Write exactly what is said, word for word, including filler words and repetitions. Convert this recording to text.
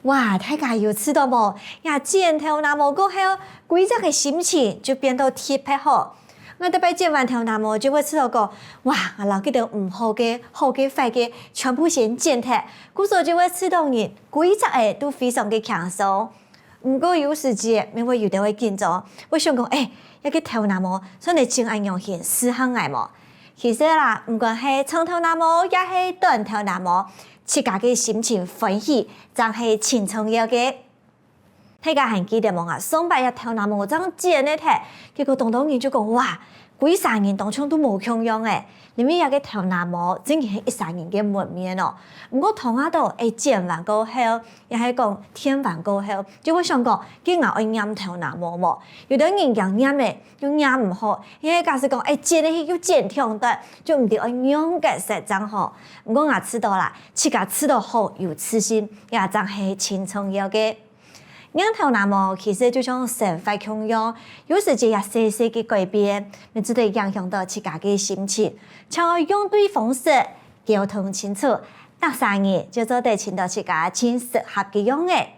哇，大家有試著無？這剪頭那毛過後，歸隻个心情就變到特別好。𠊎逐擺剪完頭那毛就會試著講，哇，𠊎摎該兜毋好个、好个、壞个，全部先剪忒，故所就會試著人歸隻个都非常个輕鬆。毋過有時節，乜會有兜會緊張，會想講，欸，這个頭那毛算得整恁樣形適合𠊎無？其實啦，毋管係長頭那毛也係短頭那毛，自家个心情歡喜，正係盡重要个。大家還記得無啊？上擺這頭那毛正剪忒，結果當多人就講，哇，歸儕人當像都無共樣欸，因為這个頭那毛真經係一儕人个門面哦。毋過頭那毛愛剪完過後，也係講電完過後，就會想講，該𠊎愛染頭那毛無？有兜人驚染欸，又染毋好，也係假使講，欸，剪下去又剪忒短，就毋知愛仰結煞正好。毋過𠊎試著啦，自家試著好有自信，也正係盡重要个。染頭那毛其實就像生活共樣，有時節這細細个改變，乜做得影響著自家个心情。請愛用對方式，溝通清楚，逐儕人就做得尋著自家盡適合个樣仔。